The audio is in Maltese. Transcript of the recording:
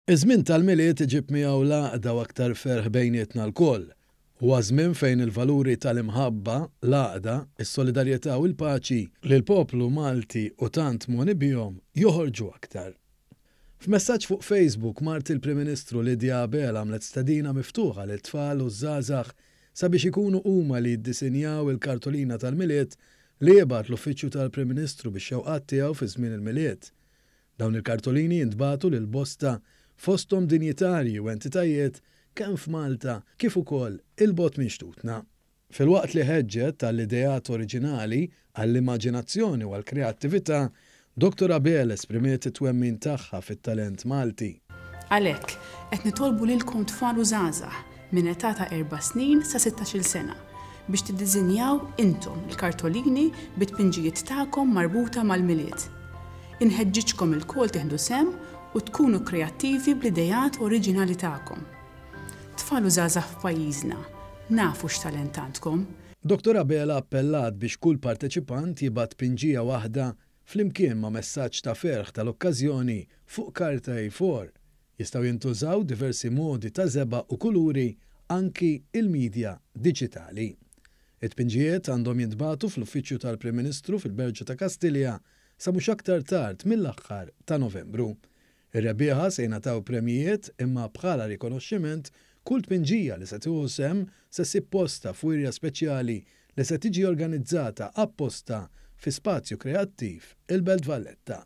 Iż-żmien tal-Milied iġib miegħu l-għaqda u aktar ferħ bejnietna lkoll. Huwa żmien fejn il-valuri tal-imħabba, l-għaqda, is-solidarjetà u l-paċi li l-poplu Malti hu tant mogħni bihom joħorġu aktar. F'messaġġ fuq Facebook, mart il-Prim Ministru Lydia Abela għamlet stedina miftuħa lit-tfal u ż-żgħażagħ sabiex ikunu huma li jiddisinjaw il-kartolina tal-Milied li jibgħat l-Uffiċċju tal-Prim Ministru bix-xewqat tiegħu fi żmien il-Milied. Dawn il-kartolini jintbagħtu lil bosta, fosthom dinjitarji u entitajiet kemm f'Malta kif ukoll 'il bogħod minn xtutna. Filwaqt li ħeġġet għall-ideat oriġinali, għall-immaġinazzjoni u għall-kreattività, Dottor Abela esprimiet it-twemmin tagħha fit-talent Malti. Għalhekk, qed nitolbu lilkom tfal u żgħażagħ minn età ta' erba' snin sa sittax-il sena biex tiddiżinjaw intom il-kartolini bit-tpinġijiet tagħkom marbuta mal-Milied. Inħeġġiġkom ilkoll tieħdu sehem u tkunu kreattivi bl-ideat oriġinali tagħkom. Tfal u żgħażagħ f'pajjiżna, nafu x'talent għandkom. Dottor Abela appellat biex kull parteċipant jibgħat tpinġija waħda flimkien ma' messaġġ ta' ferħ tal-okkażjoni fuq karta A4. Jistgħu jintużaw diversi modi ta' żebgħa u kuluri anki il-media diġitali. It-tpinġijiet għandhom jintbagħtu fl-Uffiċċju tal-Prim Ministru fil-Berġa ta' Kastilja sa mhux aktar tard mill-aħħar ta' Novembru. Ir-rebbieħa se jingħataw premjijiet imma bħala rikonoxximent kull tpinġija li se tieħu sehem se ssib postha f'wirja speċjali li se tiġi organizzata apposta fi Spazju Kreattiv il-Belt Valletta.